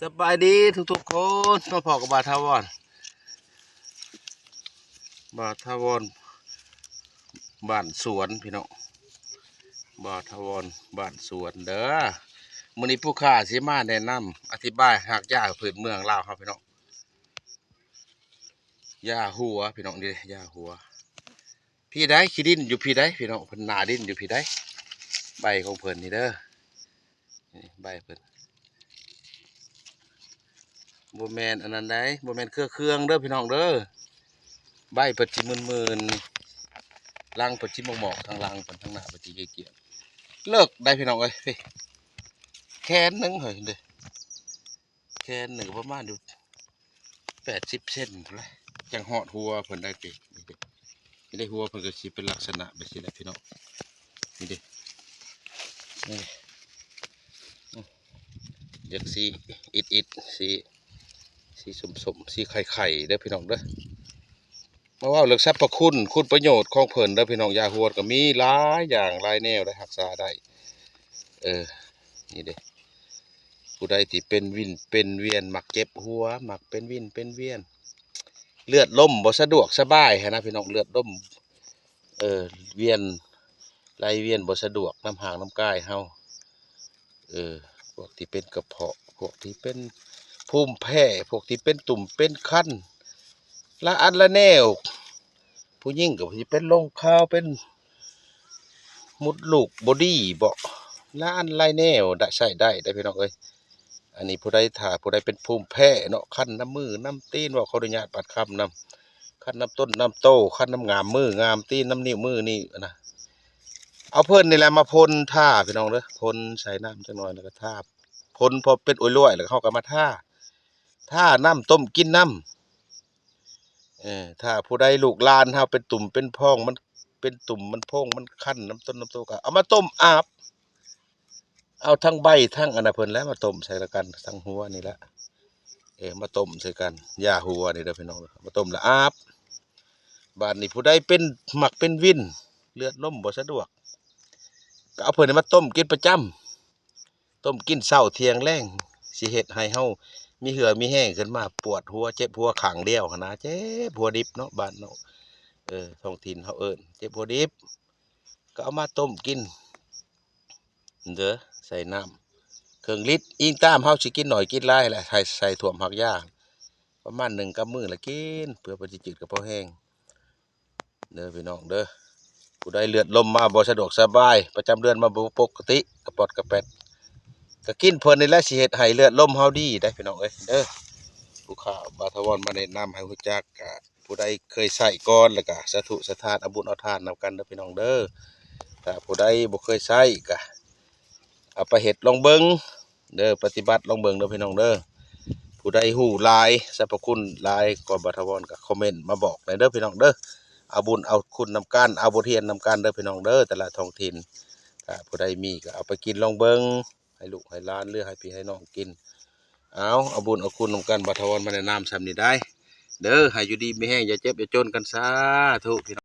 ສະບາຍດີທຸກໆຄົນ ມາພໍ້ກັບບ່າວຖາວອນ ບ່າວຖາວອນບ້ານສວນພີ່ນ້ອງ ບ່າວຖາວອນບ້ານສວນເດີ. ມື້ນີ້ຜູ້ຂ້າຊິມາແນະນຳ ອະທິບາຍຮາກຢາພື້ນເມືອງລາວເຮົາພີ່ນ້ອງ ຢາຫົວພີ່ນ້ອງ ນີ້ຢາຫົວ ພີ້ໃດ໋ ຂີ້ດິນຢູ່ພີ້ໃດ໋ພີ່ນ້ອງ ເພິ່ນໜ້າດິນຢູ່ພີ້ໃດ໋ ໃບຂອງເພິ່ນນີ້ເດີ ນີ້ໃບເພິ່ນ ບໍ່ແມ່ນອັນນັ້ນໃດ໋ ບໍ່ແມ່ນເຄືອເຄືອງເດີພີ່ນ້ອງເດີ ໃບເພິ່ນຊິມື່ນໆ ຫຼັງເພິ່ນຊິໝອກໆ ທາງຫຼັງເພິ່ນ ທາງໜ້າເພິ່ນຊິກ້ຽງໆ ເລິກໄດ໋ພີ່ນ້ອງເອີຍ ແຂນໜຶ່ງເຮີ້ຍເດ້ ແຂນໜຶ່ງກໍປະມານຢູ່ແປດສິບເຊັນພຸ້ນແຫຼະ ຈັ່ງຮອດຫົວເພິ່ນໄດ້ຕິ ນີ້ເດ້ ນີ້ເດ້ ຫົວເພິ່ນກໍຊິເປັນລັກສະນະແບບຊີ້ແຫຼະພີ່ນ້ອງ ນີ້ເດ້ ນີ້ເດ້ ອື ຢາກສີອິດໆ ສີ ສີສົ້ມໆ ສີໄຂ່ໆ ເດີພີ່ນ້ອງເດີ. ມາເວົ້າເລື່ອງສັບພະຄຸນ ຄຸນປະໂຫຍດຂອງເພິ່ນເດີພີ່ນ້ອງ ຢາຫົວກໍມີຫຼາຍຢ່າງຫຼາຍແນວໄດ້ ຮັກສາໄດ້ ເອີ ນີ້ເດ້ ຜູ້ໃດທີ່ເປັນວິນເປັນວຽນ ມັກເຈັບຫົວ ມັກເປັນວິນເປັນວຽນ ເລືອດລົມບໍ່ສະດວກສະບາຍຫັ້ນນະພີ່ນ້ອງ ເລືອດລົມ ເອີ ວຽນ ໄຫຼວຽນບໍ່ສະດວກ ນ້ຳຮ່າງນ້ຳກາຍເຮົາ ເອີ ພວກທີ່ເປັນກະເພາະ ພວກທີ່ເປັນພູມແພ້ ພວກທີ່ເປັນຕຸ່ມເປັນຄັນ ລະອັນລະແນວ ຜູ້ຍິງກໍຊິເປັນລົງຄາວ ເປັນມຸດລູກບໍ່ດີເບາະ ລະອັນລະແນວ ໃຊ້ໄດ້ເດ້ພີ່ນ້ອງເອີຍ. ອັນນີ້ຜູ້ໃດ ຖ້າຜູ້ໃດເປັນພູມແພ້ເນາະ ຄັນນຳມືນຳຕີນ ເວົ້າຂໍອະນຸຍາດປາດຄຳນຳ ຄັນນຳຕົ້ນນຳໂຕ ຄັນນຳງາມມືງາມຕີນ ນຳນິ້ວມືນີ້ນະ ເອົາເພິ່ນນີ້ແຫຼະມາພົ່ນທາພີ່ນ້ອງເດີ ພົ່ນໃສ່ນ້ຳຈັກໜ່ອຍ ແລ້ວກໍທາ ພົ່ນພໍເປັນອວຍລວຍ ແລ້ວເຮົາກໍມາທາ ທານ້ຳຕົ້ມກິນນຳ ເອີ ຖ້າຜູ້ໃດລູກຫຼານເຮົາເປັນຕຸ່ມເປັນພອງ ມັນເປັນຕຸ່ມມັນໂພງມັນຄັນນຳຕົ້ນນຳໂຕ ກໍເອົາມາຕົ້ມອາບ ເອົາທັງໃບທັງອັນນະເພິ່ນແຫຼະມາຕົ້ມໃສ່ລະກັນ ທັງຫົວນີ້ແຫຼະ ເອີ ມາຕົ້ມໃສ່ກັນ ຢາຫົວນີ້ເດີພີ່ນ້ອງ ມາຕົ້ມລະອາບ. ບາດນີ້ຜູ້ໃດເປັນ ມັກເປັນວິນ ເລືອດລົມບໍ່ສະດວກ ກໍເອົາເພິ່ນນີ້ມາຕົ້ມກິນປະຈຳ ຕົ້ມກິນເຊົ້າທ່ຽງແລງ ຊິເຮັດໃຫ້ເຮົາມີເຫື່ອມີແຮງຂຶ້ນມາ ປວດຫົວເຈັບຫົວຂ້າງດຽວຫັ້ນນະ ເຈັບຫົວດິບເນາະ ບ້ານເນາະ ເອີ ທ້ອງຖິ່ນເຮົາເອີ້ນເຈັບຫົວດິບ ກໍເອົາມາຕົ້ມກິນເດີ ໃສ່ນ້ຳເຄິ່ງລິດ ອີງຕາມເຮົາຊິກິນໜ້ອຍກິນຫຼາຍແຫຼະ ໃສ່ ໃສ່ຖ້ວມຮາກຢາ ປະມານໜຶ່ງກຳມືລະກິນ ເພື່ອມັນຊິຈືດກະເພາະແຮງ ເດີພີ່ນ້ອງເດີ. ຜູ້ໃດເລືອດລົມມາບໍ່ສະດວກສະບາຍ ປະຈຳເດືອນມາບໍ່ປົກກະຕິ ກະປອດກະແປດ ກະກິນເພິ່ນນີ້ແຫຼະ ຊິເຮັດໃຫ້ເລືອດລົມເຮົາດີໄດ໋ພີ່ນ້ອງເອີຍເດີ. ຜູ້ຂ້າບ່າວຖາວອນມາແນະນຳໃຫ້ຮູ້ຈັກ ກະຜູ້ໃດເຄີຍໃຊ້ກ່ອນ ແລ້ວກະສາທຸສະທານ ເອົາບຸນເອົາທານນຳກັນເດີພີ່ນ້ອງເດີ. ຖ້າຜູ້ໃດບໍ່ເຄີຍໃຊ້ ກະເອົາໄປເຮັດລອງເບິ່ງ ເດີ ປະຕິບັດລອງເບິ່ງເດີພີ່ນ້ອງເດີ. ຜູ້ໃດຮູ້ຫຼາຍ ສັບພະຄຸນຫຼາຍກວ່າບ່າວຖາວອນ ກໍຄອມເມັນມາບອກແດ່ເດີພີ່ນ້ອງເດີ. ເອົາບຸນເອົາຄຸນນຳກັນ ເອົາບົດຮຽນນຳກັນເດີພີ່ນ້ອງເດີ ແຕ່ລະທ້ອງຖິ່ນ. ຖ້າຜູ້ໃດມີກໍເອົາໄປກິນລອງເບິ່ງ ໃຫ້ລູກໃຫ້ຫຼານ ຫຼື ໃຫ້ພີ່ໃຫ້ນ້ອງກິນ. ເອົາ ເອົາບຸນເອົາຄຸນນຳກັນ ບ່າວຖາວອນມາແນະນຳຊ່ຳນີ້ໄດ໋ເດີ. ໃຫ້ຢູ່ດີມີແຮງ ຢ່າເຈັບຢ່າຈົນກັນ ສາທຸພີ່ນ້ອງ.